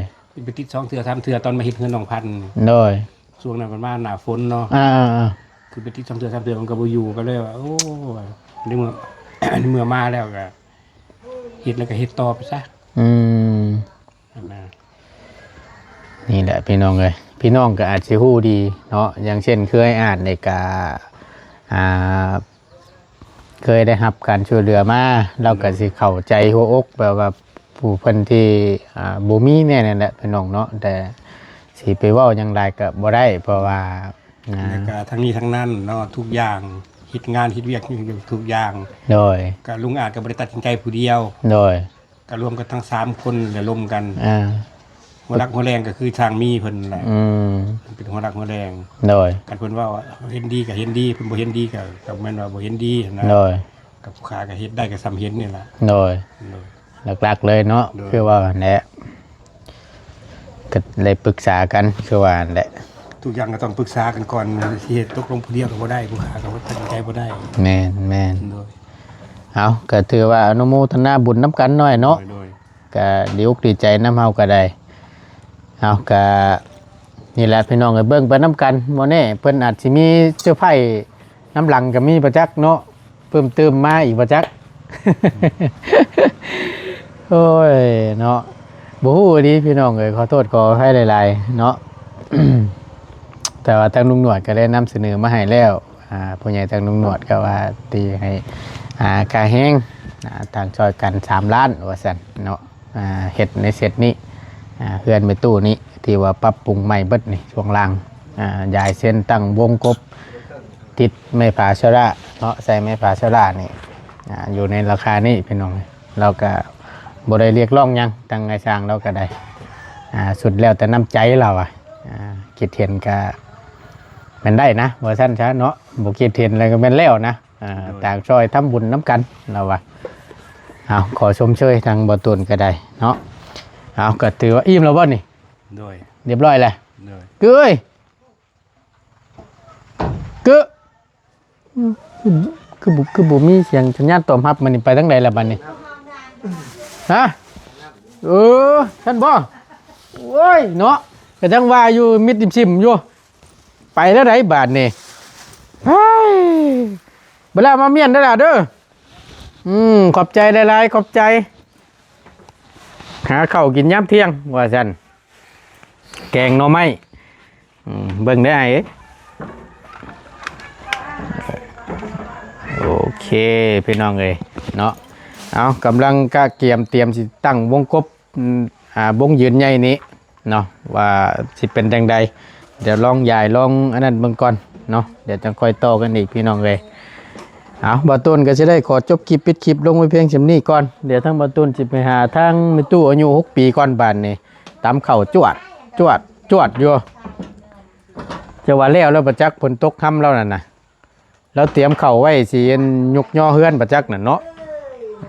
ໄປຕິດສອງເທື່ອສາມເທື່ອ ຕອນມາເຮັດເຮືອນນ້ອງພັນ ໂດຍ ຊ່ວງນັ້ນມັນມາໜ້າຝົນເນາະ ອ່າໆໆ ຄືໄປຕິດສອງເທື່ອສາມເທື່ອ ມັນກໍບໍ່ຢູ່ ກໍເລີຍວ່າ ໂອ້ ໃນເມື່ອ ໃນເມື່ອມາແລ້ວກໍເຮັດ ແລ້ວກໍເຮັດຕໍ່ໄປຊະ. ອືມ ອັນນະ ນີ້ແຫຼະພີ່ນ້ອງເອີຍ ພີ່ນ້ອງກໍອາດຊິຮູ້ດີເນາະ ຢ່າງເຊັ່ນ ຄືອ້າຍອາດນີ້ກໍ ອ່າ ເຄີຍໄດ້ຮັບການຊ່ວຍເຫຼືອມາ ລາວກໍຊິເຂົ້າໃຈຫົວອົກ ແບບວ່າຜູ້ເພິ່ນທີ່ ອ່າ ບໍ່ມີແດ່ນັ້ນແຫຼະພີ່ນ້ອງເນາະ ແຕ່ຊິໄປເວົ້າຫຍັງຫຼາຍກໍບໍ່ໄດ້ ເພາະວ່າ ອ່າ ແລ້ວກໍທັງນີ້ທັງນັ້ນເນາະ ທຸກຢ່າງ ເຮັດງານເຮັດວຽກ ທຸກຢ່າງ ໂດຍ ກໍລຸງອາດກໍບໍ່ໄດ້ຕັດສິນໃຈຜູ້ດຽວ ໂດຍ ກໍລວມກັນທັງສາມຄົນ ແລ້ວລົມກັນ ອ່າ ຫົວຫຼັກຫົວແຮງກໍຄືຊ່າງມີເພິ່ນແຫຼະ ອືມ ເພິ່ນເປັນຫົວຫຼັກຫົວແຮງ ໂດຍ ຄັນເພິ່ນເວົ້າເຫັນດີກໍເຫັນດີ ເພິ່ນບໍ່ເຫັນດີກໍ ກໍແມ່ນວ່າບໍ່ເຫັນດີຫັ້ນນະ ໂດຍ ກໍຜູ້ຂ້າກໍເຮັດໄດ້ກໍສ່ຳເຫັນນີ້ລະ ໂດຍ ໂດຍ ຫຼັກໆເລີຍເນາະ ໂດຍ ຄືວ່າຫັ້ນແຫຼະ ກໍໄດ້ປຶກສາກັນ ຄືວ່າຫັ້ນແຫຼະ ທຸກຢ່າງກໍຕ້ອງປຶກສາກັນກ່ອນ ຊິເຮັດຕົກລົງຜູ້ດຽວກໍບໍ່ໄດ້ ຜູ້ຂ້າກໍຕັດສິນໃຈບໍ່ໄດ້ ແມ່ນໆ ໂດຍ ເອົາ ກໍຖືວ່າອະນຸໂມທະນາບຸນນຳກັນໜ້ອຍເນາະ ໂດຍ ໂດຍ ກໍດີອົກດີໃຈນຳເຮົາກໍໄດ້ ເອົາ ກໍນີ້ແຫຼະພີ່ນ້ອງເອີຍ ເບິ່ງໄປນຳກັນ ບໍ່ແນ່ເພິ່ນອາດຊິມີເຊີໄພນຳຫຼັງກໍມີປະຈັກເນາະ ເພີ່ມຕື່ມມາອີກປະຈັກ ໂອ້ຍເນາະ ບໍ່ຮູ້ອີ່ຫຼີພີ່ນ້ອງເອີຍ ຂໍໂທດຂໍອະໄພຫຼາຍໆເນາະ ແຕ່ວ່າທາງລຸງໜວດກໍໄດ້ນຳສະເໜີມາໃຫ້ແລ້ວ ອ່າ ຜູ້ໃຫຍ່ທາງລຸງໜວດກໍວ່າທີ່ໃຫ້ ອ່າ ຄ່າແຮງ ອ່າ ທາງຊ່ອຍກັນສາມລ້ານວ່າຊັ້ນເນາະ ອ່າ ເຮັດໃນເຊັດນີ້ ອ່າ ເຮືອນແມ່ຕູ້ນີ້ ທີ່ວ່າປັບປຸງໃໝ່ເບິດນີ້ ຊ່ວງລ່າງ ອ່າ ຢາຍເຊັນ ຕັ້ງວົງກົບ ຕິດໄມ້ຜາໂຊລາເນາະ ໃສ່ໄມ້ຜາໂຊລານີ້ ອ່າ ຢູ່ໃນລາຄານີ້ພີ່ນ້ອງ ລາວກໍບໍ່ໄດ້ຮຽກຮ້ອງຫຍັງ ທາງອ້າຍຊ່າງລາວກໍໄດ້ ອ່າ ສຸດແລ້ວແຕ່ນ້ຳໃຈລາວວ່າ ອ່າ ຄິດເຫັນກໍແມ່ນໄດ້ນະ ວ່າຊັ້ນຊະເນາະ ບໍ່ຄິດເຫັນແລ້ວກໍແມ່ນແລ້ວນະ ອ່າ ໂດຍ ຕ່າງຊ່ອຍທຳບຸນນຳກັນລາວວ່າ ເອົາ ຂໍຊົມເຊີຍທາງບໍ່ຕູນກໍໄດ້ເນາະ ເອົາ ກໍຖືວ່າອີ່ມແລ້ວບໍ່ນີ້? ໂດຍ ຮຽບຮ້ອຍແລ້ວ ໂດຍ ເກີຍ ເກີຍ ອືມ ຄື ຄືບໍ່ ຄືບໍ່ມີສຽງສັນຍານຕອບຮັບ ມັນນີ້ໄປທາງໃດລະບັດນີ້? ຮະ? ເອີ ຊັ້ນບໍ່? ໂອ້ຍເນາະ ກະຈັ່ງວ່າຢູ່ ມິດຊິມຢູ່ ໄປແລ້ວໃດບາດນີ້ ເຮີ້ຍ ບັດລະມາມ້ຽນເດີລະເດີ ອືມ ຂອບໃຈຫຼາຍໆ ຂອບໃຈ ຫາເຂົ້າກິນຍາມທ່ຽງວ່າຊັ້ນ ແກງໜໍ່ໄມ້ ອືມ ເບິ່ງເດີອ້າຍເອີຍ ໂອເຄ ພີ່ນ້ອງເອີຍເນາະ ເອົາ ກຳລັງກະກຽມຕຽມຊິຕັ້ງວົງກົບ ອືມ ອ່າ ວົງຢືນໃຫຍ່ນີ້ເນາະ ວ່າຊິເປັນຈັ່ງໃດ ດຽວລອງຢາຍ ລອງອັນນັ້ນເບິ່ງກ່ອນເນາະ ດຽວຈັ່ງຄ່ອຍຕໍ່ກັນອີກ ພີ່ນ້ອງເອີຍ ເອົາ ບ່າວຕູນກໍຊິໄດ້ຂໍຈົບຄລິບ ປິດຄລິບລົງໄວ້ພຽງສ່ຳນີ້ກ່ອນ ດຽວທາງບ່າວຕູນຊິໄປຫາທາງແມ່ຕູ້ອາຍຸຫົກປີກ່ອນ ບາດນີ້ ຕຳເຂົ້າຈວດ ຈວດ ຈວດຢູ່ ຈະວ່າແລ້ວແລ້ວບໍ່ຈັກ ຝົນຕົກຮຳລາວນັ້ນນະ ລາວຕຽມເຂົ້າໄວ້ຊິຍົກຍໍເຮືອນບໍ່ຈັກນັ້ນເນາະ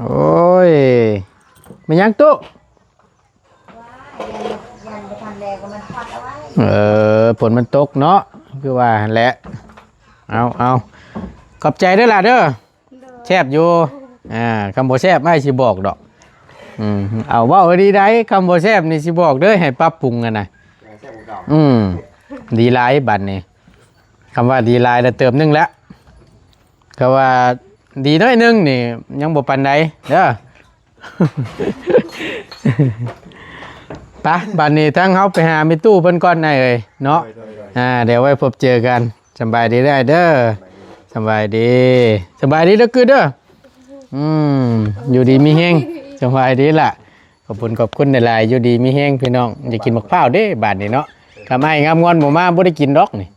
ໂອ້ຍ ແມ່ນຫຍັງຕູ້? ເອີ ຝົນມັນຕົກເນາະ ຄືວ່າຫັ້ນແຫຼະ ເອົາ ເອົາ ຂອບໃຈເດີຫຼ້າເດີ ໂດຍ ແຊບຢູ່ ອ່າ ຄຳບໍ່ແຊບອ້າຍຊິບອກດອກ ອືມ ເອົາ ເວົ້າດີໃດ ຄຳບໍ່ແຊບນີ້ຊິບອກເດີ ໃຫ້ປັບປຸງຫັ້ນນະ ແຊບກວ່າເກົ່າ ອືມ ດີຫຼາຍບັດນີ້ ຄຳວ່າດີຫຼາຍລະເຕີມໜຶ່ງລະ ຄຳວ່າດີໜ້ອຍໜຶ່ງນີ້ຍັງບໍ່ປານໃດເດີ ໄປ ບາດນີ້ທາງເຮົາໄປຫາແມ່ຕູ້ເພິ່ນກ່ອນນາຍເອີຍເນາະ ໂດຍ ໂດຍ ໂດຍ ອ່າ ດຽວໄວ້ພົບເຈີກັນ ສະບາຍດີເດີ ສະບາຍດີ ສະບາຍດີເດີ ກຶດເດີ ອືມ ຢູ່ດີມີແຮງ ສະບາຍດີລະ ຂອບຄຸນ ຂອບຄຸນຫຼາຍໆ ຢູ່ດີມີແຮງພີ່ນ້ອງ ຢາກກິນໝາກພ້າວເດ້ບາດນີ້ເນາະ ຄຳອ້າຍງາມງອນບໍ່ມາ ບໍ່ໄດ້ກິນດອກນີ້